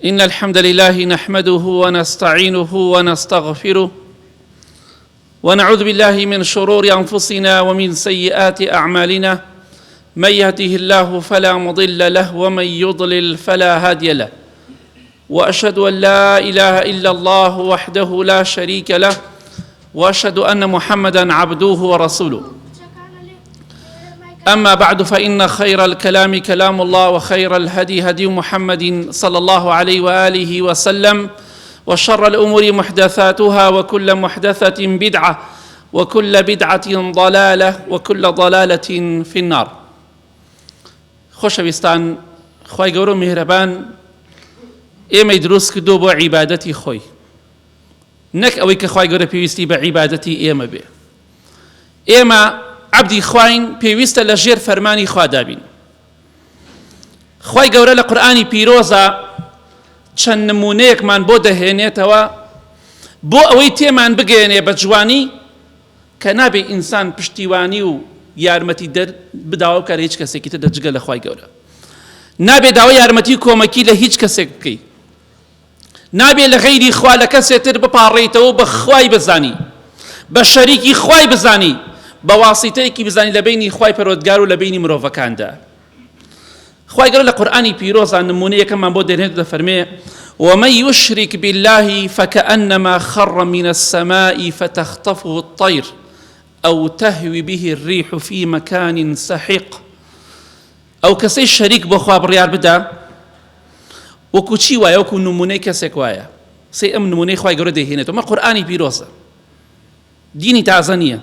إن الحمد لله نحمده ونستعينه ونستغفره ونعوذ بالله من شرور أنفسنا ومن سيئات أعمالنا من يهده الله فلا مضل له ومن يضلل فلا هادي له واشهد ان لا اله الا الله وحده لا شريك له واشهد ان محمدا عبده ورسوله اما بعد فان خير الكلام كلام الله وخير الهدي هدي محمد صلى الله عليه واله وسلم وشر الامور محدثاتها وكل محدثه بدعه وكل بدعه ضلاله وكل ضلاله في النار خۆشەویستان خوای گەورە و میهرەبان ئێمەی دروست کردو بۆ عیبادەتی خۆی نەک ئەوەی کە خوای گەورە پێویستی بە عیبادەتی ئێمە بێ ئێمە عەبدی خواین پێویستە لە ژێر فەرمانی خوادا بین خوای گەورە لە قورئانی پیرۆزە چەند نمونەیەکمان بۆ دەهێنێتەوە بۆ ئەوەی تێمان بگەێنێ بە جوانی کە نابێ ئینسان پشتیوانی و یارمەتی دەر بداوە بکات لە هیچ کەسێکی تر جگە لە خوای گەورە نابێ داوای یارمەتی و کۆمەکی لە هیچ کەسێک بکەی نابێ لە غەیری خوا لە کەسێ تر بپاڕێیتەوە بە خوای بزانی بە شەریکی خوای بزانی بە واسیتەیەکی بزانی لە بینی خوای پەروەردگار و لە بینی مرۆڤەکاندا خوای گەورە لە قورئانی پیرۆزا نمونە یەکەممان بۆ دێنێت دەفەرمێ ومن يشرك بالله فكأنما خر من السماء فتخطفه الطير أو تهوي به الريح في مكان سحيق ئەو کەسەی شەریک بۆ خوا بڕیار بدا وەکو چی وایە وەکو نمونەی کەسێک وایە سەی ئەم نمونەی خوای گەورە دەیهێنێتەوە مە قورئانی پیرۆزە دینی تازە نییە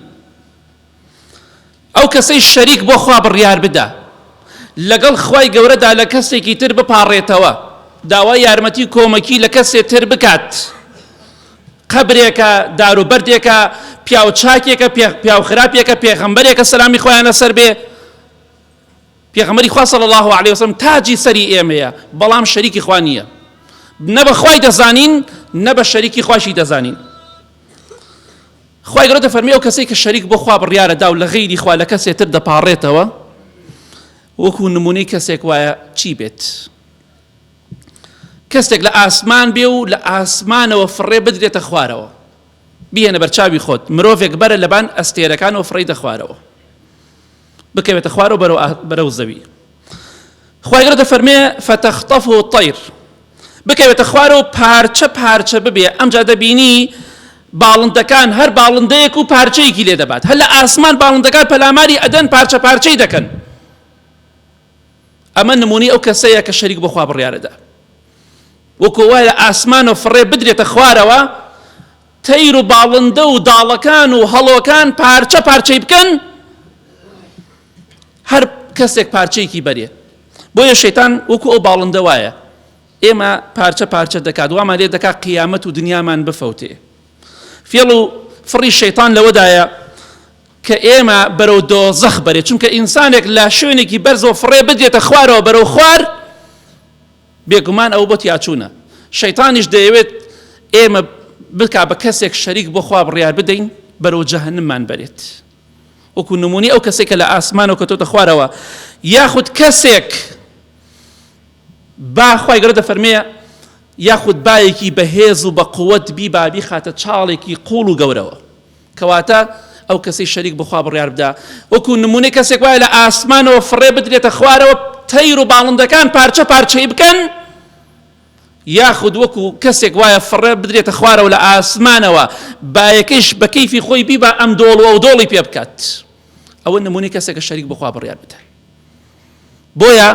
ئەو کەسەی شەریک بۆ خوا بڕیار بدا لەگەڵ خوای گەورەدا لە کەسێکی تر بپاڕێتەوە داوای یارمەتی کۆمەکی لە کەسێ تر بکات قەبرێکە دار و بەردێکە پیاو چاکێکە پیاو خراپێکە پێغەمبەرێکە سەلامی خۆیان لەسەر بێ پێغەمبەری خوا صلی الله علیه وسلم تاجی سەری ئێمەیە بەڵام شەریکی خوا نییە نە بە خوای دەزانین نە بە شەریکی خواشی دەزانین خوای گەورە دەفەرمێ ئەو کەسەی کە شەریک بۆ خوا بڕیارە دا و لە غەیری خوا لە کەسێ تر دەپاڕێتەوە وەکو نمونەی کەسێک وایە چی بێت کەسێک لە ئاسمان بێ و لە ئاسمانەوە فڕێ بدرێتە خوارەوە بیهێنە بەرچاوی خۆت مرۆڤێک بەرە لەبان ئەستێرەکانەوە فڕێی دەخوارەوە بکەوێتە خوارەوە بەرەو بەرەو زەوی خوای گەورە دەفەرمێ فتخطفه الطیر بکەوێتە خوارەوە پارچە پارچە ببێ ئەمجا دەبینی باڵندەکان هەر باڵندەیەک و پارچەیەکی لێ دەبات هەر لە ئاسمان باڵندەکان پەلاماری ئەدەن پارچە پارچەی دەکەن ئەمە نمونەی ئەو کەسەیە کە شەریک بۆ خوا بڕیارەدا وەکو وایە لە ئاسمانەوە فڕێ بدرێتە خوارەوە تەیر و باڵندە و داڵەکان و هەڵۆکان پارچە پارچەی بکەن هەر کەسێک پارچەیەکی بەرێ بۆیە شەیتان وەکو ئەو باڵندە وایە ئێمە پارچە پارچە دەکات وامان لێ دەکات قیامەت و دنیامان بفەوتێ فێڵ و فڕی شەیتان لەوەدایە کە ئێمە بەرەو دۆزەخ بەرێ چونکە ئینسانێک لە شوێنێکی بەرزەوە فڕێ بدرێتە خوارەوە بەرەو خوار بێگومان ئەوە بۆ تیاچوونە. شەیتانیش دەیەوێت ئێمە بکا بە کەسێک شەریک بۆ خوا بڕیار بدەین بەرەو جەهەنممان بەرێت. وەکو نمونەی ئەو کەسێک کە لە ئاسمانەوە کەوتۆتە خوارەوە یاخود کەسێک با خوای گەورە دەفەرمێ یاخود بایەکی بەهێز و بە قووەت بیبا بیخاتە چاڵێکی قوڵ و گەورەوە. کەواتە ئەو کەسەی شەریک بۆ خوا بڕیار بدا وەکو نمونەی کەسێک وایە لە ئاسمانەوە فڕێ بدرێتە خوارەوە تەیر و باڵندەکان پارچە پارچەی بکەن یاخود وەکو کەسێک وایە فڕێ بدرێتە خوارەوە لە ئاسمانەوە بایەکەیش بە کەیفی خۆی بیبا ئەم دۆڵ و ئەو دۆڵی پێ بکات ئەوە نمونەی کەسێکە شەریک بۆ خوا بڕیار بدە بۆیە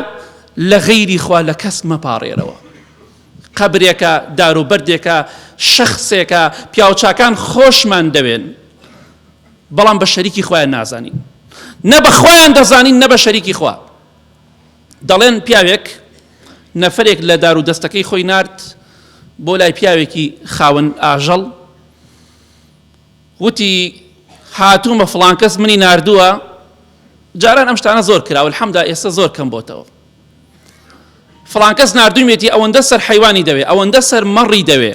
لە غەیری خوا لە کەس مەپاڕێرەوە. قەبرێکە، دار و بەردێکە، شەخسێکە، پیاوچاکان خۆشمان دەوێن، بەڵام بە شەریکی خۆیان نازانین. نە بە خۆیان دەزانین نە بە شەریکی خوا. دەڵێن پیاوێک نەفەرێک لە دار و دەستەکەی خۆی نارد بۆ لای پیاوێکی خاوەن ئاژەڵ وتی هاتوومە فڵان کەس منی ناردووە جاران ئەم شتانە زۆر کراوە الحمدا ئێستا زۆر کەم بۆتەوە فڵان کەس ناردوویەتی ئەوەندە سەر حەیوانی دەوێ ئەوەندە سەر مەڕی دەوێ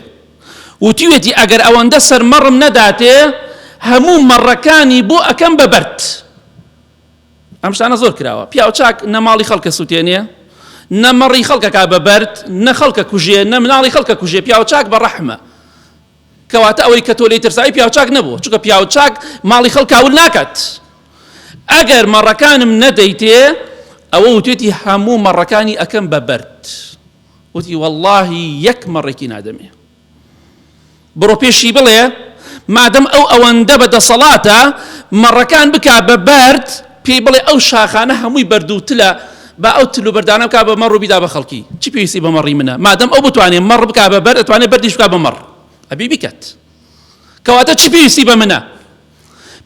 وتویەتی ئەگەر ئەوەندە سەر مەڕم نەداتێ هەموو مەڕەکانی بۆ ئەکەم بە بەرد ئەم شتانە زۆر کراوە پیاو چاک نە ماڵی خەڵکە سووتێنێ نە مەڕی خەڵکەکا بە بەرد، نە خەڵکە کوژێ، نە مناڵی خەڵکە کوژێ، پیاوچاک بە ڕەحمە. کەواتە ئەوەی کە تۆ لێی ترساوی پیاوچاک نەبووە، چونکە پیاوچاک ماڵی خەڵک کاول ناکات. ئەگەر مەڕەکانم نەدەیتێ، ئەوە وتوێتی هەموو مەڕەکانی ئەکەم بە بەرد. وتی وەڵڵاهی یەک مەڕێکی نادەمێ. بڕۆ پێشی بڵێ مادەم ئەو ئەوەندە بە دەسەڵاتە مەڕەکان بکا بە بەرد پێی بڵێ ئەو شاخانە هەمووی بەرد و تلە با ئەو تل و بەردانە بکا بە مەڕ و بیدا بە خەڵکی چی پێویستی بە مەڕی منە مادەم ئەو بتوانێ مەڕ بکا بە بەرد ئەتوانێ بەردیش بکا بە مەڕ ئەبی بیکات کەواتە چی پێویستی بە منە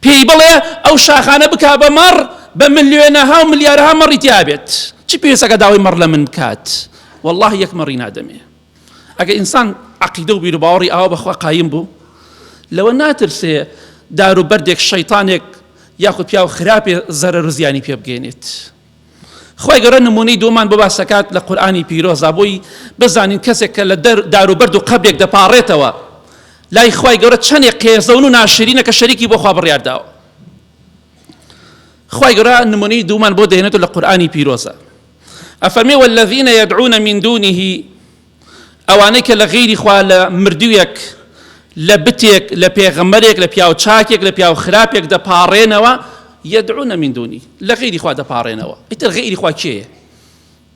پێی بڵێ ئەو شاخانە بکا بە مەڕ بە ملیۆنەها و ملیارەها مەڕی تیابێت چی پێویستەکە داوای مەڕ لە من بکات والله یەک مەڕی نادەمێ ئەگەر ئینسان عەقیدە و بیروباوەڕی ئاوا بەخوا قایم بوو لەوە ناترسێ دار و بەردێک شەیتانێک یاخود پیاو خراپێ زەرەر و زیانی پێ بگەێنێت خی گەورە نمونەی دوومان بۆ باسەکات لە قورآانی پیرۆزا بۆی بزانین کەسێک کە لە دار و بەرد و قەبرێک دەپاڕێتەوە لای خوای گەورە چەندێک قێزەون و ناشرینە کە شەریکی بۆ خوا بڕیار داوە خوای گەورە نمونەی دوومان بۆ دەهێنێتەوە لە قورآانی پیرۆزە ئەفەرمێ والذین یدعون من دونه ئەوانەی کە لە غەیری خوا لە مردوویەک لە بتێک لە پێغەمبەرێک لە پیاو چاکێک لە پیاو خراپێک دەپاڕێنەوە یدعون من دونی لە غەیری خوا دەپاڕێنەوە ئیتر غەیری خوا کێیە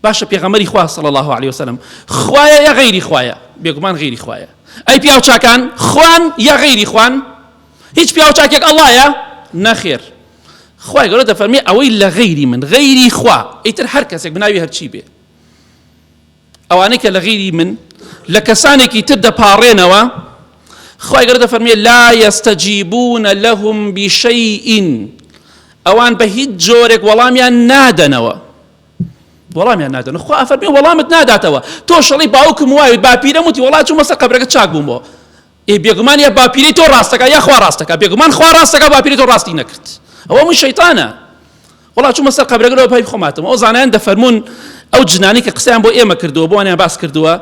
باشە پێغەمبەری خوا صلی الله علیه وسلم خوایە یا غەیری خوایە بێگومان غەیری خوایە ئەی پیاو چاکان خوان یا غەیری خوان هیچ پیاو چاکێک ئەڵایە نەخێر خوای گەورە دەفەرمێ ئەوەی لە غەیری من غەیری خوا ئیتر هەر کەسێک بناوی هەرچی بێ ئەوانەی کە لە غەیری من لە کەسانێکی تر دەپاڕێنەوە خوای گەورە دەفەرمێ لا یستجیبون لهم بشیء ئەوان بە هیچ جۆرێک وەڵامیان نادەنەوە وەڵامیان نادەن خوا ئەفەرمێ وەڵامت ناداتەوە تۆ شەڵی باوکم وایت باپیرەم وتی وەڵا چوومە سەر قەبرەکە چاک بوومەوە ئێ بێگومان یا باپیرەی تۆ ڕاستەکە یا خوا ڕاستەکە بێگومان خوا ڕاستەکە باپیرەی تۆ ڕاستی نەکرد ئەوە من شەیتانە وڵا چوومە سەر قەبرەکە لەوە پای خۆماتم ئەو زانایان دەفەرموون ئەو جنانی کە قسەیان بۆ ئێمە کردووە بۆیان باس کردووە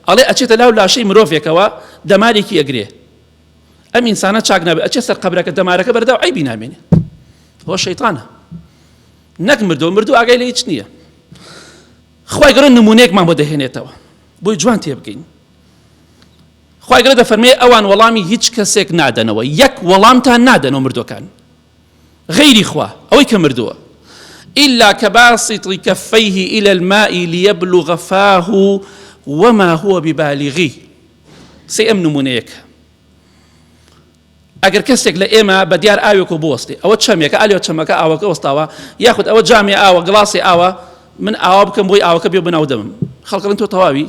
ئەڵێ ئەچێتە لاو لاشەی مرۆڤێکەوە دەمارێکی ئەگرێ ئەم ئینسانە چاک نابێت ئەچێ سەر قەبرەکە دەمارەکە بەردا و عیبی نامێنێ هۆ شەیتانە نەک مردووە مردوو ئاگای لە هیچ نییە خوای گەورە نمونەیەکمان بۆ دەهێنێتەوە بۆی جوان تێبگەین خوای گەورە دەفەرمێ ئەوان وەڵامی هیچ کەسێک نادەنەوە یەک وەڵامتان نادەنەوە مردوەکان غەیری خوا ئەوەی کە مردووە إلا كباسط كفيه إلى الماء ليبلغ فاه وما هو ببالغه سێ ئەم نمونەیەکە ئەگەر کەسێک لە ئێمە بە دیار ئاوێک و بوەستێ ئەوە چەمێکە ئالێ چەمەکە ئاوەکە وەستاوە یاخود ئەوە جامێ ئاوە گڵاسی ئاوە من ئاوا بکەم بۆی ئاوەکە بێ بناو دەمم خەڵکڵن تۆ تەواوی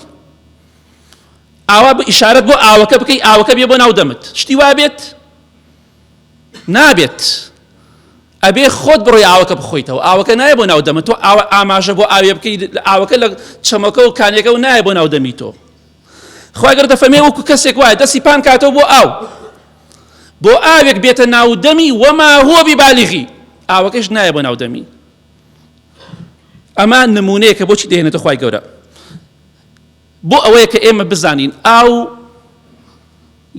ئاوا بە ئیشارەت بۆ ئاوەکە بکەی ئاوەکە بێ بۆ ناو دەمت شتی وا بێت نابێت ئەبێ خۆت بڕۆی ئاوەکە بخۆیتەوە ئاوەکە نایە بۆ ناو دەمت تۆ ئاوە ئاماژە بۆ ئاوێ بکەی ئاوەکە لە چەمەکە و کانێکە و نایە بۆ ناو دەمی تۆ خوای گەورە دەفەرمێ وەکو کەسێک وایە دەستی پان کاتەوە بۆ ئاو بۆ ئاوێک بێتە ناو دەمی وەما هو ببالغی ئاوەکەش نایە بۆ ناو دەمی ئەمە نمونەیەکە بۆچی دەهێنێتە خوای گەورە بۆ ئەوەیە کە ئێمە بزانین ئاو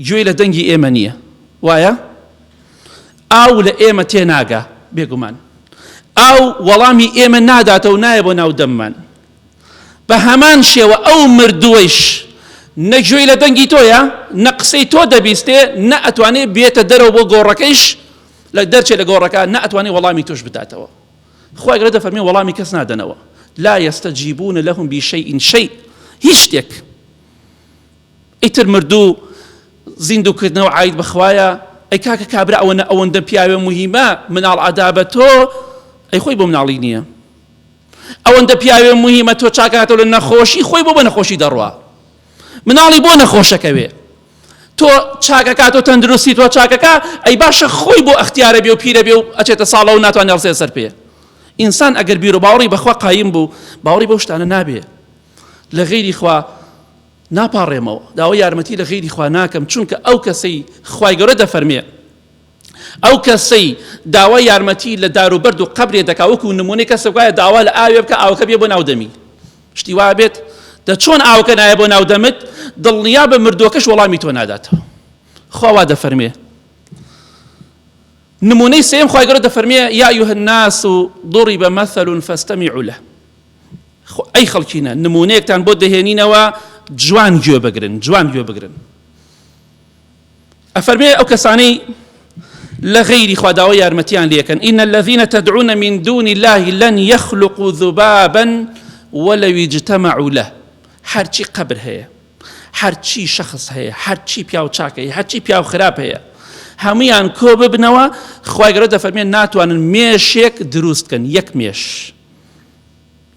گوێی لە دەنگی ئێمە نییە وایە ئاو لە ئێمە تێناگا بێگومان ئاو وەڵامی ئێمە ناداتەوە نایە بۆ ناو دەممان بە هەمان شێوە ئەو مردووەیش نە گوێی لە دەنگی تۆیە نە قسەی تۆ دەبیستێ نە ئەتوانێ بێتە دەرەوە بۆ گۆڕەکەیش لە دەرچێ لە گۆڕەکە نە ئەتوانێ وەڵامی تۆش بداتەوە خوای گەورە دەفەرمێ وەڵامی کەس نادەنەوە لا یستجیبون لهم بشیء شیء هیچ شتێک ئیتر مردوو زیندووکردنەوە عاید بەخوایە ئەی کاکە کابرا ئەوەنە ئەوەندە پیاوێ مهمە مناڵ ئەدا بە تۆ ئەی خۆی بۆ مناڵی نییە ئەوەندە پیاوێ مهمە تۆ چاکاتەوە لە نەخۆشی خۆی بۆ بە نەخۆشی دەڕوا مناڵی بۆ نەخۆشەکەوێ تۆ چاکەکات و تەندروستی تۆ چاکەکە ئەی باشە خۆی بۆ ئەختیارە بێ و پیرە بێ و ئەچێتە ساڵە و ناتوانێت هەڵسێ سەر پێ ئینسان ئەگەر بیر و باوەڕی بەخوا قایم بوو باوەڕی بەو شتانە نابێ لە غەیری خوا ناپاڕێمەوە داوای یارمەتی لە غەیری خوا ناکەم چونکە ئەو کەسەی خوای گەورە دەفەرمێ ئەو کەسەی داوای یارمەتی لە دار و بەرد و قەبرێ دەکا وەکو نمونەی کەسێک وایە داوا لە ئاوێ بکە ئاوەکە بێ بۆ ناو دەمی شتی وا بێت دە چۆن ئاوەکە نایە بۆ ناو دەمت دڵنیا بە مردووەکەش وەڵامی تۆ ناداتەوە خوا وا دەفەرمێ نمونەی سێم خوای گەورە دەفەرمێ یا أيها الناس ضرب مثل فاستمعوا له. ئەی خەڵکینە نمونەیەکتان بۆ دەهێنینەوە جوان گوێ بگرن جوان گوێ بگرن ئەفەرمێ ئەو کەسانەی لە غەیری خوا داوای یارمەتیان لێکەن إن الذين تدعون من دون الله لن يخلقوا ذبابا ولو اجتمعوا له هەرچی قەبر هەیە هەرچی شخص هەیە هەرچی پیاو چاک هەیە هەرچی پیاو خراپ هەیە هەمویان کۆ ببنەوە خوای گەورە دەفەرمێ ناتوانن مێشێک دروست بکەن یەک مێش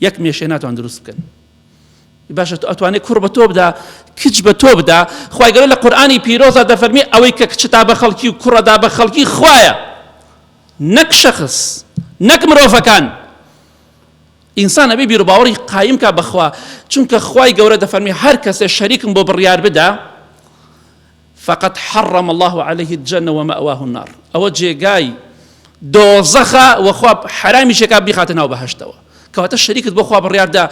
یەک مێشێ ناتوان دروست بکەن باشە تۆ ئەتوانێ کوڕ بە تۆ بدا کچ بە تۆ بدا خوای گەورە لە قورئانی پیرۆزا دەفەرمی ئەوەی کە کچتا بە خەڵکی و کوڕەدا بە خەڵکی خوایە نەک شەخص نەک مرۆڤەکان ئینسان ئەبێ بیروباوەڕی قایم کا بەخوا چونکە خوای گەورە دەفەرمی هەر کەسێ شەریکم بۆ بڕیار بدا فقد حرم الله عليه الجنة ومأواه النار ئەوە جێگای دۆزەخە وەخوا حرامی شێکا بیخاتە ناو بەهشتەوە کەواتە شەریکت بۆ خوا بڕیاردا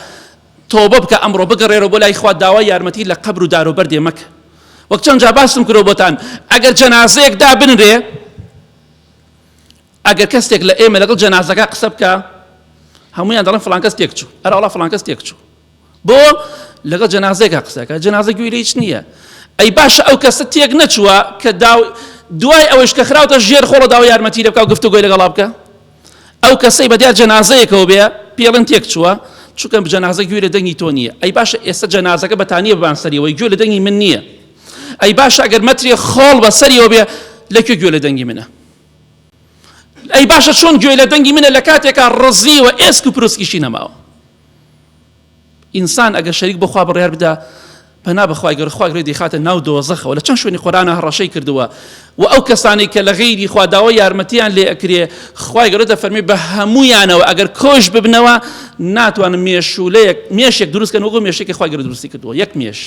تۆبە بکە ئەمڕۆ بگەڕێرەوە بۆ لای خوا داوای یارمەتی لە قەبر و دار و بەردێ مەکە وەک چەند جا باسم کردووە بۆتان ئەگەر جەنازەیەک دابنرێ ئەگەر کەسێک لە ئێمە لەگەڵ جەنازەکە قسە بکە هەمویان دەڵێن فڵان کەس تێک چوو ئەرە وەڵا فڵان کەس تێک چوو بۆ لەگەڵ جەنازەیەکا قسەکە جەنازە گوێی لە هیچ نییە ئەی باشە ئەو کەسە تێک نەچووە کە داو دوای ئەوەیش کە خراوتە ژێر خۆڵە داوای یارمەتی لێ بکا و گفتوگۆی لەگەڵا بکە ئەو کەسەی بە دیار جەنازەیەکەوە بێ پێڵێن تێک چووە چونکە جەنازە گوێی لە دەنگی تۆ نییە ئەی باشە ئێستا جەنازەکە بەتانیە ببان سەریەوەی گوێ لە دەنگی من نییە ئەی باشە ئەگەر مەترێ خۆڵ بە سەریەوە بێ لە کوێ گوێ لە دەنگی منە ئەی باشە چۆن گوێ لە دەنگی منە لە کاتێکا ڕزیوە ئێسک و پروسکیشی نەماوە ئینسان ئەگەر شەریک بۆ خوا بڕیار بدا پەنا بە خوای گەورە خوای گەورە دەیخاتە ناو دۆزەخەوە لە چەند شوێنی قورئانا هەڕەشەی کردووە و ئەو کەسانەی کە لە غەیری خوا داوای یارمەتیان لێ ئەکرێ خوای گەورە دەفەرمێ بە هەموویانەوە ئەگەر کۆش ببنەوە ناتوانن مێشولەیەک مێشێک دروست کەن وەکو مێشێکی خوای گەورە دروستی کردووە یەک مێش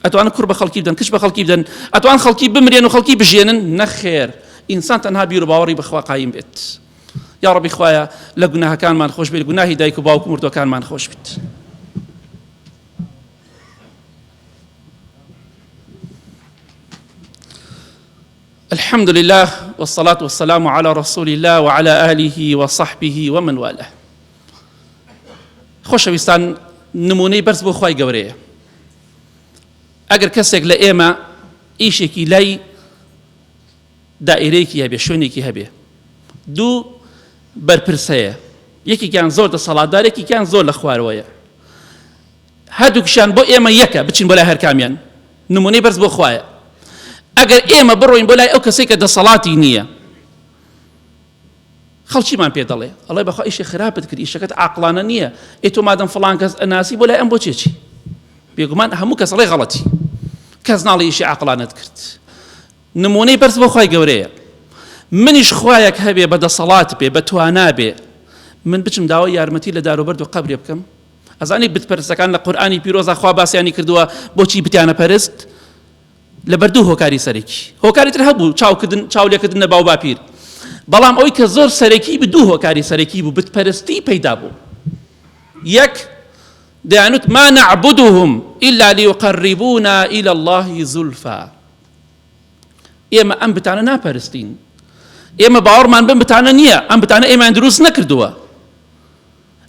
ئەتوانن کوڕ بە خەڵکی بدەن کچ بە خەڵکی بدەن ئەتوان خەڵکی بمرێن و خەڵکی بژێنن نەخێر ئینسان تەنها بیر و باوەڕی بەخوا قایم بێت یاڕەبی خوایە لە گوناهەکانمان خۆش بیت گوناهی دایک و باوک و مردوەکانمان خۆش بیت. الحمد لله والصلاة والسلام على رسول الله وعلى آله وصحبه ومن والاه خۆشەویستان نمونەی بەرز بۆ خوای گەورەیە ئەگەر کەسێک لە ئێمە ئیشێکی لای دائیرەیەکی هەبێ شوێنێکی هەبێ دوو بەرپرس هەیە یەکێکیان زۆر دەسەڵاتدار یەکێکیان زۆر لە خوارەوەیە هەردووکیشیان بۆ ئێمە یەکە بچین بۆ لای هەرکامیان نمونەی بەرز بۆ خوایە ئەگەر ئێمە بڕۆین بۆ لای ئەو کەسێک کە دەسەڵاتی نییە خەڵکیمان پێ دەڵێ ئەڵێ بەخوا ئیشی خراپت کرد ئیشەکەت عاقڵانە نییە ئێ تۆ مادەم فڵان کەس ئەناسی بۆ لای ئەم بۆ چێچی بێگومان هەموو کەس ئەڵێ غەڵەتی کەس ناڵێ ئیشی عاقڵانەت کرد نموونەی بەرز بۆ خوای گەورەیە منیش خوایەک هەبێ بە دەسەڵات بێ بە توانا بێ من بچم داوای یارمەتی لە داروبەرد و قەبرێ بکەم ئەزانی بتپەرستەکان لە قورئانی پیرۆزا خوا باسیانی کردووە بۆچی بتیانە پەرست لەبەر دوو هۆکاری سەرەکی هۆکاری تر هەبوو چاوکردن چاولێکردن لە باو باپیر بەڵام ئەوی کە زۆر سەرەکی بوو دوو هۆکاری سەرەکی بوو بتپەرستی پەیدا بوو یەک دەیانوت ما نعبدهم إلا ليقربونا إلى الله زلفا ئێمە ئەم بتانە ناپەرستین ئێمە باوەڕمان بەم بتانە نییە ئەم بتانە ئێمەیان دروست نەکردووە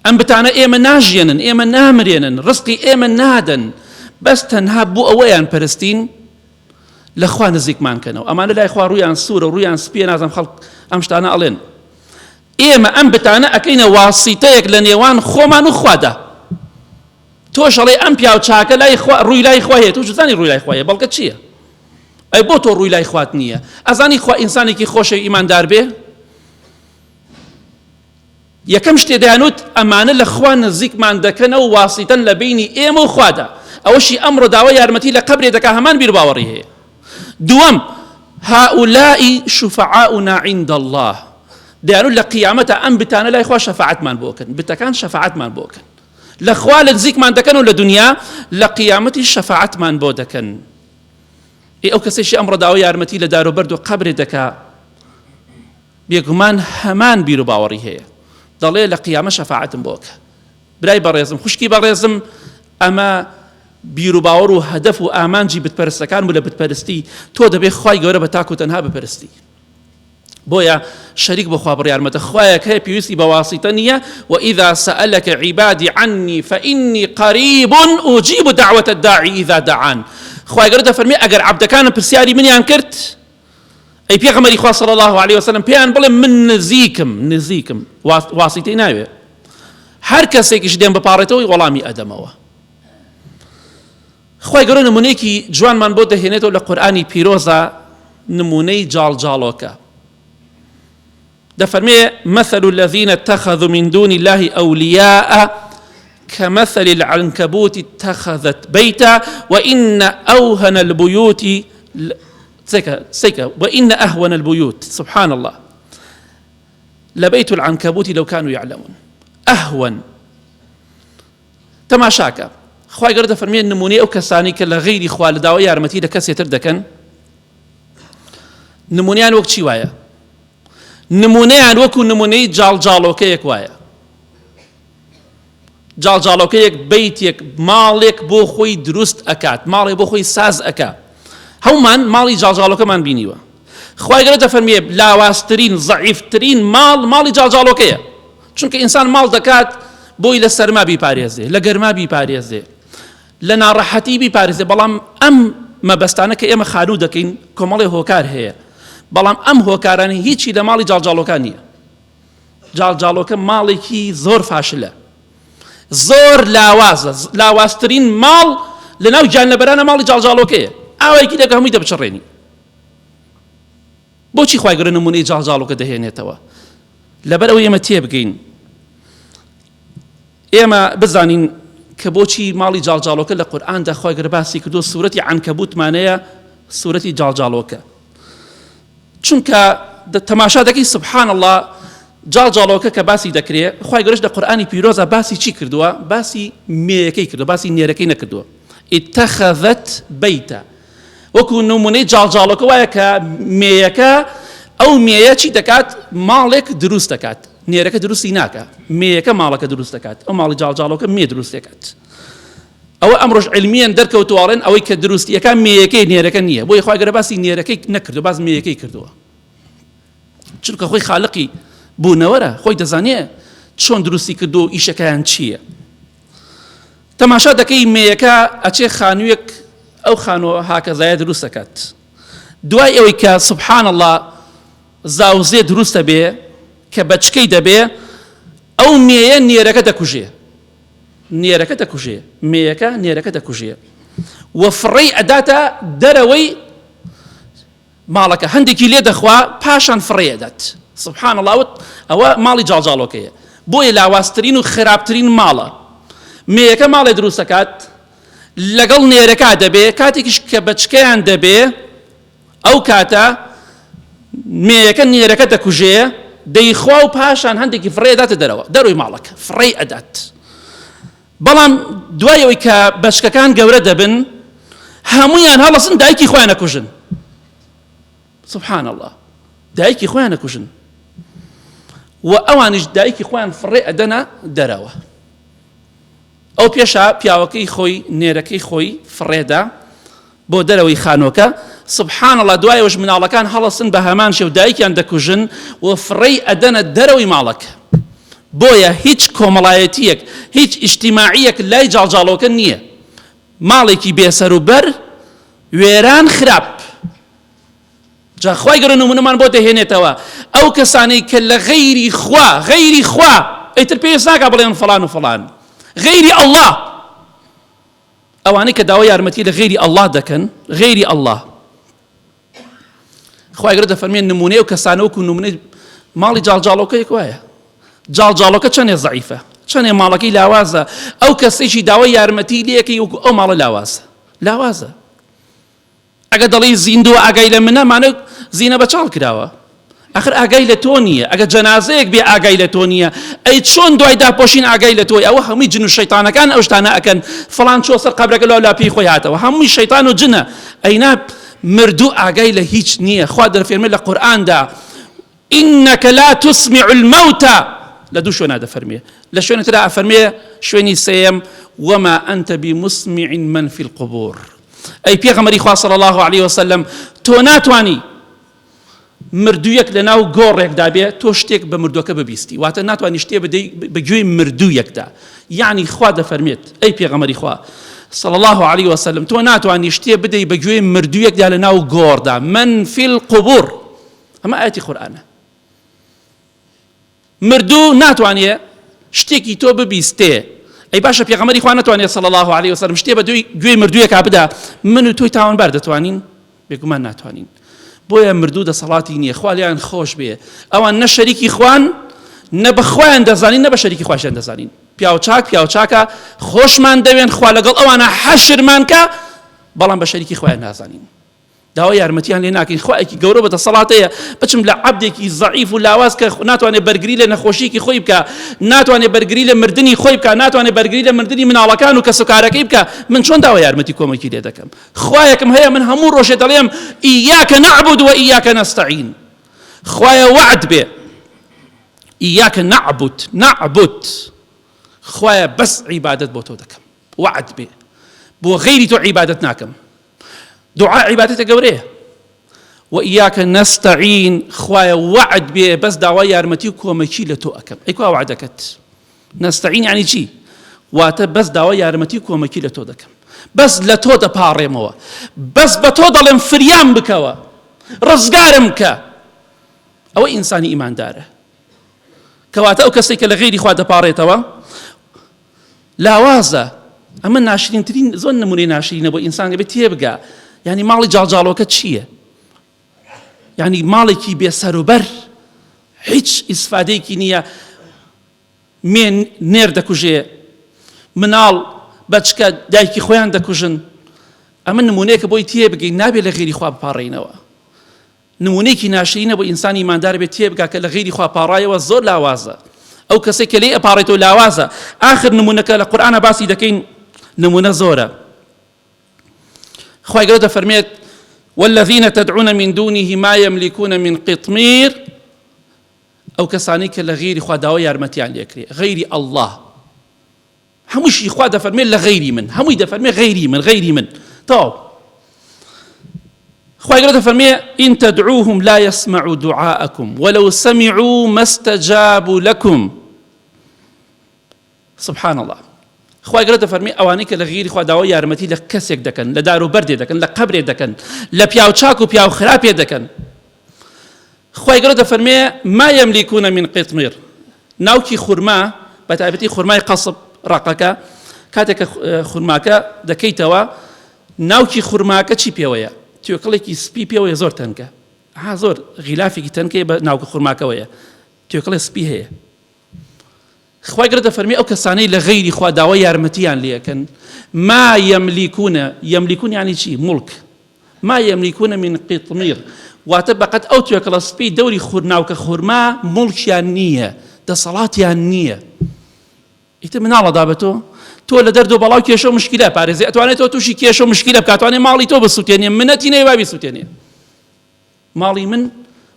ئەم بتانە ئێمە ناژیێنن ئێمە نامرێنن ڕزقی ئێمە نادەن بەس تەنها بۆ ئەوەیان پەرستین لە خوا نزیکمان کەنەوە ئەمانە لای خوا ڕوویان سوورە ڕوویان سپیە نازم خەڵک ئەم شتانە ئەڵێن ئێمە ئەم بتانە ئەکەینە واسیتەیەک لە نێوان خۆمان و خوادا تۆش ئەڵێی ئەم پیاو چاکە لای خوا ڕووی لای خوا هەیە تۆ چزانی ڕووی لای خوا هەیە بەڵگە چییە ئەی بۆ تۆ ڕووی لای خوات نییە ئەزانی خوا ئینسانێکی خۆشە ئیماندار بێ یەکەم شتێ دەیانوت ئەمانە لە خوا نزیکمان دەکەنەوە واسیتەن لە بینی ئێمە و خوادا ئەوەشی ئەمڕۆ داوا یارمەتی لە قەبرێ دەکا هەمان بیر باوەڕی هەیە دووەم هؤلاء شفعاؤنا عند الله دەیانوت لە قیامەتە ئەم بتانە لای خوا شەفاعەتمان بۆ کەن بتەکان شەفاعەتمان بۆ کەن لە خوا لە نزیکمان دەکەن و لە دنیا لە قیامەتی شەفاعەتمان بۆ دەکەن ئێ ئەو کەسێکی ئەمڕۆ داوای یارمەتی لە دار و بەرد و قەبرێ دەکا بێگومان هەمان بیر و باوەڕی هەیە دەڵێ لە قیامە شەفاعەتم بۆ کە برای بەڕێزم خوشکی بەڕێزم ئەمە بیر و باوەڕ و هەدەف و ئامانجی بتپەرستەکان بوو لە بتپەرستی تۆ دەبێ خوای گەورە بە تاک و تەنها بپەرستی. بۆیە شەریک بۆ خوا بڕیار مەدە، خوایەک هەیە پێویستی بە واسیتە نییە، وإذا سألک عبادی عنی فإنی قریب أجیب دعوة الداعی إذا دعان، خوای گەورە دەفەرمێ ئەگەر عەبدەکانم پرسیاری منیان کرد ئەی پێغەمبەری خوا صلی الله علیه وسلم پێیان بڵێ من نزیکم نزیکم واسیتەی ناوێ هەر کەسێکیش دێم بپاڕێتەوەی وەڵامی ئەدەمەوە. خوای گەورە نمونەیەکی جوانمان بۆ دەهێنێتەوە لە قورئانی پیرۆزا نمونەی جاڵجاڵۆکە دەفەرمێ مثل الذين اتخذوا من دون الله أولياء كمثل العنكبوت اتخذت بيتا وإن أوهن البيوت سيكا وإن أهون البيوت سبحان الله لبيت العنكبوت لو كانوا يعلمون أهون تەماشاکە خوای گەورە دەفەرموێت نمونەی ئەو کەسانەی کە لە غەیری خوا لە داوای یارمەتی لە کەسێ تر دەکەن نمونیان وەک چی وایە نمونەیان وەکو نمونەی جاڵجاڵۆکەیەک وایە جاڵجاڵۆکەیەک بیتێک ماڵێک بۆ خۆی دروست ئەکات ماڵێ بۆ خۆی ساز ئەکا هەمومان ماڵی جاڵجاڵۆکەمان بینیوە خوای گەورە دەفەرموێ لاوازترین زەعیفترین ماڵ ماڵی جاڵجاڵۆکەیە چونکە ئینسان ماڵ دەکات بۆی لە سەرما بیپارێزێ لە گەرما بیپارێزێ لە ناڕەحەتی بیپارێزێ بەڵام ئەم مەبەستانە کە ئێمە خانوو دەکەین کۆمەڵی هۆکار هەیە بەڵام ئەم هۆکارانە هیچی لە ماڵی جاڵجاڵۆکان نییە جاڵجاڵۆکە ماڵێکی زۆر فاشلە زۆر لاوازە لاوازترین ماڵ لەناو گیانلەبەرانە ماڵی جاڵجاڵۆکەیە ئاوایەکی دەکە هەمووی دەبچڕێنی بۆچی خوای گەورە نمونەی جاڵجاڵۆکە دەهێنێتەوە؟ لەبەر ئەوەی ئێمە تێبگەین، ئێمە بزانین کە بۆچی ماڵی جاڵجاڵۆکە لە قورئاندا خوای گەورە باسی کردووە سورەتی عەنکەبوتمانەیە سورەتی جاڵجاڵۆکە چونکە تەماشا دەکەی سبحان الله جاڵجاڵۆکە کە باسی دەکرێ خوای گەورەش لە قورئانی پیرۆزە باسی چی کردووە باسی مێیەکەی کردووە باسی نێرەکەی نەکردووە اتخذت بيتا وەکو نمونەی جاڵجاڵۆکە وایە کە مێیەکە ئەو مێیە چی دەکات ماڵێک دروست دەکات نێرەکە دروستی ناکە مێیەکە ماڵەکە دروست دەکات ئەو ماڵی جاڵجاڵۆکە مێ دروست دەکات ئەوە ئەمڕۆژ علمیان دەرکەوتواڵێن ئەوەی کە دروستیەکە مێیەکەی نێرەکە نییە بۆی خوای گەورە باسی نێرەکەی نەکردو باس مێیەکەی کردووە چونکە خۆی خالقی بوونەوەرە خۆی دەزانێ چۆن دروستی کردو ئیشەکەیان چییە تەماشا دەکەی مێیەکە ئەچێ خانوویەک ئەو خانووە هاکەزایە دروست دەکات دوای ئەوەی کە سبحان اللە زاوزێ دروست دەبێ کە بەچکەی دەبێ ئەو مێیە نێرەکە دەکوژێ نێرەکە دەکوژێ مێیەکە نێرەکە دەکوژێ و فڕێی ئەداتە دەرەوەی ماڵەکە هەندێکی لێ دەخوا پاشان فڕێی ئەدات سبحان اللە ئەوە ئەوە ماڵی جاڵجاڵۆکەیە بۆیە لاوازترین و خراپترین ماڵە مێیەکە ماڵێ دروست دەکات لەگەڵ نێرەکە دەبێ کاتێکیش کە بەچکەیان دەبێ ئەو کاتە مێیەکە نێرەکە دەکوژێ دەیخوا و پاشان هەندێکی فڕێ داتە دەرەوە دەروی ماڵەکە فڕێی ئەدات بەڵام دوای ئەوەی کە بەچکەکان گەورە دەبن هەموویان هەڵەسن دایکی خۆیان ئەکوژن سبحان الله دایکی خۆیان ئەکوژن و ئەوانیش دایکی خۆیان فڕێ ئەدەنە دەرەوە ئەو پێشا پیاوەکەی خۆی نێرەکەی خۆی فڕێدا بۆ دەرەوەی خانوەکە سبحان اللە دوای ئەوەش مناڵەکان هەڵەسن بە هەمان شێو دایکیان دەکوژن و فڕێی ئەدەنە دەرەوەی ماڵەکە بۆیە هیچ کۆمەڵایەتیەک هیچ ئیجتیماعیەک لای جاڵجاڵۆکە نییە ماڵێکی بێسەروبەر وێران خراپ جا خوای گەورە نمونەمان بۆ دەهێنێتەوە ئەو کەسانەی کە لە غەیری خوا غەیری خوا ئیتر پێویست ناکا بڵێن فڵان و فڵان غەیری ئەڵڵا ئەوانەی کە داوای یارمەتی لە غەیری ئەڵڵا دەکەن غەیری ئەڵڵا خوای گەورە دەفەرمێ نمونەی ئەو کەسانە وەکو نمونەی ماڵی جاڵجاڵۆکەیەک وایە جاڵجاڵۆکە چەندێ زەعیفە چەندێ ماڵەکەی لاوازە ئەو کەسێکی داوای یارمەتی لێکەی وەکو ئەو ماڵە لاوازە لاوازە ئەگەر دەڵێی زیندووە ئاگای لە منە مانە زینە بەچاڵ کراوە ئەخر ئاگای لە تۆ نییە ئەگەر جەنازەیەک بێ ئاگای لە تۆ نییە ئەی چۆن دوای داپۆشین ئاگای لە تۆی ئەوە هەمووی جن و شەیتانەکان ئەو شتانە ئەکەن فڵان چۆ سەر قەبرەکە لەو لا پێی خۆی هاتەوە هەمووی شەیتان و جنە ئەینا مردوو ئاگای لە هیچ نییە خوا دەفێرمێ لە قورئاندا انک لا تسمع الموتی لە دوو شوێنا دەفەرمێ لە شوێنی ترا ئەفەرمێ شوێنی سێیەم وما انت بمسمع من فی القبور ئەی پێغەمبەری خوا صلی الله علیه وسلم تۆ ناتوانی. مردوویەک لە ناو گۆڕێکدا بێ تۆ شتێک بە مردووەکە ببیستی واتە ناتوانانی شتێ بدەی بە گوێی مردوویەکدا یعنی خوا دەفەرمێت ئەی پێغەمبەری خوا صلی الله علیه وسلم تۆ ناتوانانی شتێ بدەی بە گوێی مردوویەکدا لە ناو گۆڕدا من فی القبور ئەمە ئاەتی قورئانە مردوو ناتوانێ شتێکی تۆ ببیستێ ئەی باشە پێغەمبەری خوا نەتوانێت صلی الله علیه وسلم شتێ بە دوی گوێی مردوویەکا بدا من و تۆی تاوانبار دەتوانین بێگومان ناتوانین بۆیە مردوو دەسەڵاتی نییە خوا لێیان خۆش بێ ئەوان نە شەریکی خوان نە بە خۆیان دەزانین نە بە شەریکی خواشیان دەزانین پیاوچاک پیاوچاکە خۆشمان دەوێن خوا لەگەڵ ئەوانە حەشرمان کە بەڵام بە شەریکی خۆیان نازانین داوای یارمەتیان لێ ناکەین خوایەکی گەورە بە دەسەڵات هەیە بچم لە عەبدێکی زەعیف و لاواز کە ناتوانێت بەرگری لە نەخۆشیەکی خۆی بکە ناتوانێت بەرگری لە مردنی خۆی بکە ناتوانێت بەرگری لە مردنی مناڵەکان و کەسوکارەکەی بکە من چۆن داوای یارمەتی کۆمەکی لێ دەکەم خوایەکم هەیە من هەموو ڕۆژێ دەڵێم ئیاکە نەعبد و ئیاکە نەستەعین خوایە وەعد بێ ئیاکە نەعبد نەعبد خوایە بەس عیبادەت بۆ تۆ دەکەم وەعد بێ بۆ غەیری تۆ عیبادەت ناکەم دوعا عیبادەتە گەورەیە وإیاک نستعین خوایە وەعد بێ بەس داوای یارمەتی و کۆمەکی لە تۆ ئەکەم ئەی کوا وەعدەکەت نستعین یعنی چی واتە بەس داوای یارمەتی و کۆمەکی لە تۆ دەکەم بەس لە تۆ دەپاڕێمەوە بەس بە تۆ دەڵێم فریام بکەوە ڕزگارم کە ئەوە ئینسانی ئیماندارە کەواتە ئەو کەسێک کە لە غیری خوا دەپاڕێتەوە لاوازە ئەمە ناشرینترین زۆر نمونەی ناشرینە بۆ ئینسان دەبێت تێبگا یعنی ماڵی جاڵجاڵۆکە چییە یعنی ماڵێکی بێ سەروبەر هیچ ئیسفادەیەکی نییە مێ نێر دەکوژێ مناڵ بەچکە دایکی خۆیان دەکوژن ئەمە نمونەیەکە بۆی تێبگەین نابێت لە غێری خوا بپاڕێینەوە نمونەیەکی ناشرینە بۆ ئینسانی ئیماندار بێت تێبگا کە لە غەیری خوا پاڕایەوە زۆر لاوازە ئەو کەسێک کە لێی ئەپاڕێتەوە لاوازە ئاخر نمونەکە لە قورئانا باسی دەکەین نمونە زۆرە خوای گەورە دەفەرمێت والذین تدعون من دونه ما يملكون من قطمير ئەو کەسانی کە لە غیری خوا داوای یارمەتیان لێکرێ غەیری الله هەمووشی خوا دەفەرمێ لە غەیری من هەمووی دەفەرمێ غەیری من غەیری من تەواو خوای گەورە دەفەرمێ إن تدعوهم لا يسمعوا دعاءكم ولو سمعوا ما استجابوا لكم سبحان الله خوای گەورە دەفەرمێ ئەوانەی کە لە غیری خوا داوای یارمەتی لە کەسێک دەکەن لە دار و بەردێ دەکەن لە قەبرێ دەکەن لە پیاو چاک و پیاو خراپێ دەکەن خوای گەورە دەفەرمێ ما یملکون من قطمیر ناوکی خورما بە تایبەتی خورمای قەسب ڕەقەکە کاتێک کە خورماکە دەکەیتەوە ناوکی خورماکە چی پێوەیە توێکڵێکی سپی پێوەیە زۆر تەنکە ها زۆر غیلافێکی تەنکەی بە ناوکە خورماکەوەیە توێکڵێ سپی هەیە خوای گەورە دەفەرمێ ئەو کەسانەی لە غەیری خوا داوای یارمەتیان لێ ئەکەن ما یەملیکون یەملیکون یعنی چی موڵک ما یەملیکون من قطمیر واتە بەقەت ئەو توێکڵە سپی دەوری خورناوکە خورما موڵکیان نییە دەسەڵاتیان نییە ئیتر مناڵە دا بە تۆ تۆ لە دەرد و بەڵاو کێشە و مشکلە پارێزی ئەتوانێت تۆ تووشی کێشە و مشکلە بکاتوانێ ماڵی تۆ بسووتێنێ منەتی نەیوا بیسووتێنێ ماڵی من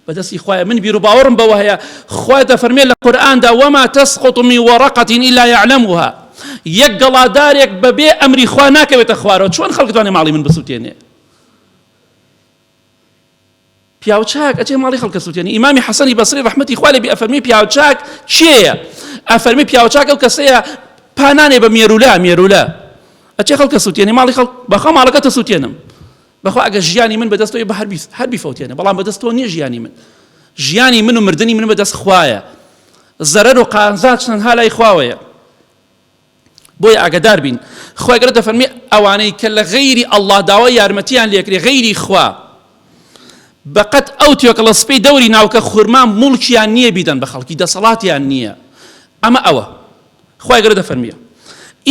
بەدەستی خوایە من بیروباوەڕم بەوە هەیە خوا دەفەرمێ لە قورئاندا وما تسقط من ورقة إلا يعلمها یەک گەڵادارێک بەبێ ئەمری خوا ناکەوێتە خوارەوە چۆن خەڵک توانێ ماڵی من بسووتێنێ پیاوچاک ئەچێ ماڵی خەڵکە سووتێنی ئیمامی حەسەنی بەسری ڕەحمەتی خوا لێ بێ ئەفەرمی پیاوچاک کێیە ئەفەرمی پیاوچاک ئەو کەسەیە پانانێ بە مێرولە مێرولە ئەچێ خەڵکە سووتێنی ماڵی خەڵک بەخوا ماڵەکە تەسووتێنم بەخوا ئەگەر ژیانی من بەدەست تۆیە هەر بیست هەر بیفەوتێنە بەڵام بەدەست تۆ نییە ژیانی من ژیانی من و مردنی من بەدەست خوایە زەرەر و قازانج تەنها لای خواوەیە بۆیە ئاگدار بین خوای گەورە دەفەرمی ئەوانەی کە لە غەیری ئەڵڵا داوای یارمەتیان لێکرێ غەیری خوا بەقەت ئەو توێکڵە سپی دەوری ناوکە خورما موڵکیان نییە بیدەن بە خەڵکی دەسەڵاتیان نییە ئەمە ئەوە خوای گەورە دەفەرمیە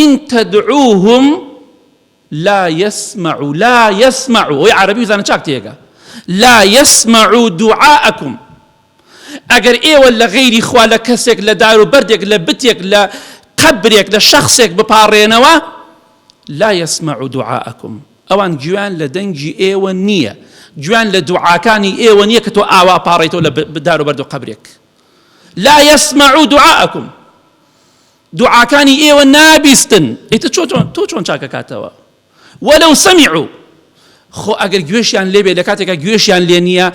إن تدعوهم لا یسمعوا لا یسمعوا ئەوەی عەرەبی بزانە چاک تێگا لا یسمعوا دعاءکم ئەگەر ئێوە لە غەیری خوا لە کەسێک لە دار و بەردێک لە بتێک لە قەبرێک لە شەخسێک بپاڕێنەوە لا یسمعوا دعاءکم ئەوان گوێیان لە دەنگی ئێوە نییە گوێیان لە دوعاکانی ئێوە نییە کە تۆ ئاوا پاڕێیتەوە لە دار و بەرد و قەبرێک لا یسمعوا دعاءکم دوعاکانی ئێوە نابیستن ئیتر چۆن تۆ چۆن چاکەکاتەوە وەلو سەمیعو. خۆ ئەگەر گوێشیان لێ بێ لە کاتێکا گوێشیان لێ نییە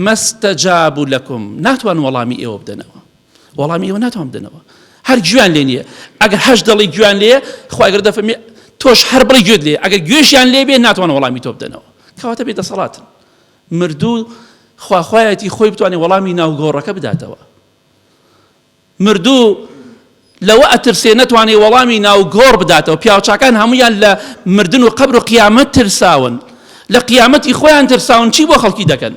ما استجابوا لکم ناتوان وەڵامی ئێوە بدەنەوە وەڵامی ئێوە ناتوان بدەنەوە هەر گوێیان لێ نییە ئەگەر هەش دەڵی گوێیان لێ خوای گەورە دەفەرمێ تۆش هەر بڵێ گوێت لێ ئەگەر گوێشیان لێ بێ ناتوان وەڵامی تۆ بدەنەوە کەواتە بێ دەسەڵاتن مردوو خواخوایەتی خۆی بتوانێت وەڵامی ناوگۆڕەکە بداتەوە مردوو لەوە ئەترسێ نەتوانێ وەڵامی ناو گۆڕ بداتەوە، پیاوچاکان هەموویان لە مردن و قەبر و قیامەت ترساون، لە قیامەتی خۆیان ترساون، چی بۆ خەڵکی دەکەن؟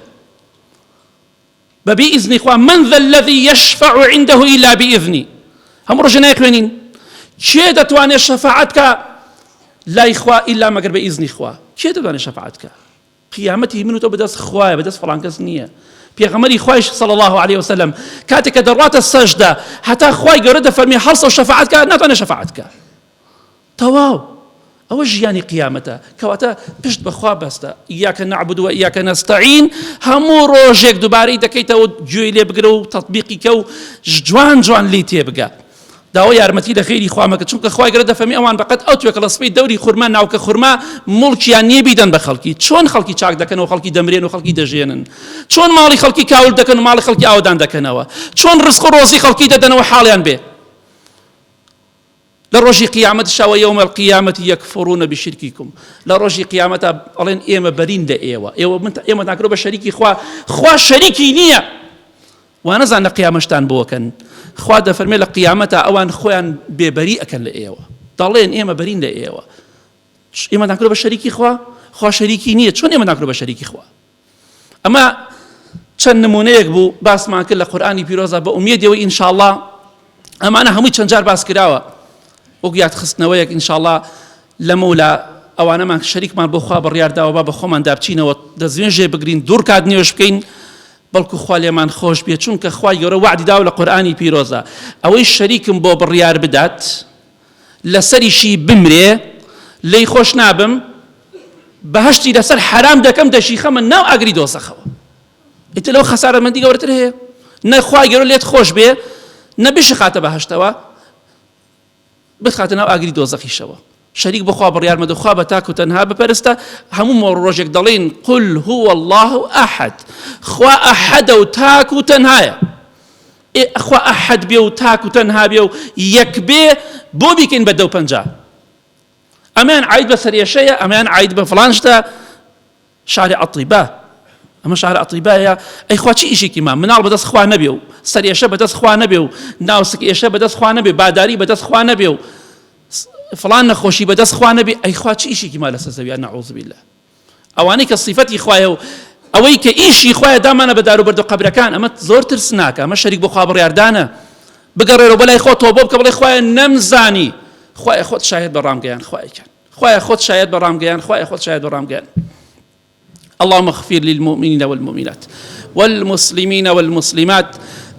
بەبێ ئیزنی خوا، من ذا الذی یشفع عنده الا باذنی، هەموو ڕۆژێ نایخوێنین، کێ دەتوانێت شەفاعەت بکا لای خوا ئیلا مەگەر بە ئیزنی خوا؟ کێ دەتوانێت شەفاعەت بکا؟ قیامەتی من و تۆ بەدەست خوایە بەدەست فڵان کەس نییە پێغەمبەری خوایش صلی الله علیه وسلم کاتێک کە دەڕواتە سەجدە هەتا خوای گەورە دەفەرمی هەڵسە و شەفاعەت کە ناتوانێت شەفاعەت کە تەواو ئەوە ژیانی قیامەتە کەواتە پشت بەخوا بەستە إياك نعبد وإياك نستعين هەموو ڕۆژێک دووبارەی دەکەیتەوە گوێی لێ بگرە و تەطبیقی کە و جوان جوان لی تێبگە داوای یارمەتی لە غەیری خوا مەکە چونکە خوای گەورە دەفەرمی ئەوان بەقەد ئەو توێکڵە سپی دەوری خورما ناوکە خورما موڵکیان نییە بیدەن بە خەڵکی چۆن خەڵکی چاک دەکەن و خەڵکی دەمرێن و خەڵکی دەژێنن چۆن ماڵی خەڵکی کاول دەکەن و ماڵی خەڵکی ئاوەدان دەکەنەوە چۆن ڕزق و ڕۆزی خەڵکی دەدەنەوە حاڵیان بێ لە ڕۆژی قیامەت شەوە يوم القيامة يكفرون بشرككم لە ڕۆژی قیامەتە ئەڵێن ئێمە بەرین لە ئێوە ئێوە من ئێمە ناکرۆ بە شەریکی خوا خوا شەریکی نییە وانەزان لە قیامەشتان بۆکەن خوا دەفەرمێ لە قیامەتا ئەوان خۆیان بێبەری ئەکەن لە ئێوە دەڵێن ئێمە بەرین لە ئێوە ئێمە ناکرۆ بە شەریکی خوا خوا شەریکی نییە چۆن ئێمە ناکرۆ بە شەریکی خوا ئەمە چەند نمونەیەک بوو باسمان کرد لە قورئانی پیرۆزە بە ئومێدەوە ئینشاءاللە ئەمانە هەمووی چەند جار باس کراوە وەک یادخستنەوەیەک ئینشاءاللە لەمەولا ئەوانەمان شەریکمان بۆ خوا بڕیار داوە با بە خۆمان دابچینەوە دەستنوێژێ بگرین دوو ڕکات نوێژ بکەین بەڵکو خوا لێمان خۆش بێت چونکە خوای گەورە وەعدی داوە لە قورئانی پیرۆزە ئەوەی شەریکم بۆ بڕیار بدات لەسەریشی بمرێ لێی خۆش نابم بەهەشتی لەسەر حەرام دەکەم دەشیخەمە ناو ئاگری دۆزەخەوە ئیتر لەو خەسارەتمەندی گەورەتر هەیە نە خوای گەورە لێت خۆش بێ نە بشخاتە بەهەشتەوە بتخاتە ناو ئاگری دۆزەخیشەوە شەریک بۆ خوا بڕیار مەدە خوا بە تاک و تەنها بپەرستە هەموو مۆڕ ڕۆژێک دەڵێن قل هو الله احد خوا ئەحەدە و تاک و تەنهایە خوا ئەحەد بێ و تاک و تەنها بێ و یەک بێ بۆ بیکەین بە دە و پەنجا ئەمیان عید بە سەرێشەیە ئەمیان عید بە فڵان شتە شاری ئەتیبا ئەمە شار ئەتیبایە ئەی خوا چی ئیشێکی ما مناڵ بەدەست خوا نەبێ و سەرێشە بەدەست خوا نەبێ و ناوسک ئێشە بەدەست خوا نەبێ باداری بەدەست خوا نەبێ و فڵان نەخۆشی بەدەست خوا نەبێ ئەی خوا چی ئیشێکی ما لەسەر زەویا نەعوذ بالله ئەوانەی کە سیفەتی خوایە و ئەوەی کە ئیشی خوایە دامانە بە دار و بەرد و قەبرەکان ئەمە زۆر ترسناکە ئەمە شەریک بۆ خوا بڕیاردانە بگەڕێرەوە بەلای خۆ تۆبە بکە بڵێ خوایە نەمزانی خوایە خۆت شاهێد بە ڕامگەیان خوایەکان خوایە خۆت شایەت بە ڕامگەیان خوایە خۆت شایەت بە ڕامگەیان اللهم اغفر للمؤمنين والمؤمنات والمسلمين والمسلمات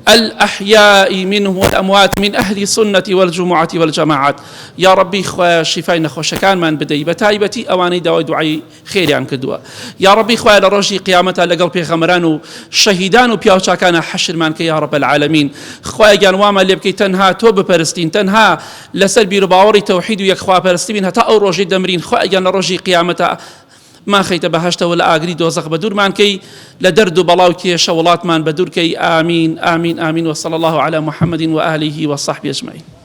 الأحياء منهم والأموات من أهل السنة والجمعة والجماعات یا ربی خوایە شیفای نەخۆشەکانمان بدەی بە تایبەتی ئەوانەی داوای دوعای خێریان کردووە یا ربی خوایە لە ڕۆژی قیامەتا لەگەڵ پێغەمبەران و شەهیدان و پیاوچاکانە حەشرمان کە یا رب العالمین خوایە گیان وامان لێ بکەی تەنها تۆ بپەرستین تەنها لەسەر بیروباوەڕی تەوحید و یەکخواپەرستی بین هەتا ئەو ڕۆژەی دەمرین خوایە گیان لە ڕۆژی قیامەتا مانخەیتە بەهەشتەوە لە ئاگری دۆزەخ بەدوورمان کەی لە دەرد و بەڵا و کێشە وڵاتمان بەدوور کەی ئامین ئامین ئامین وصلی الله علی محمد وآله وصحبه اجمعین.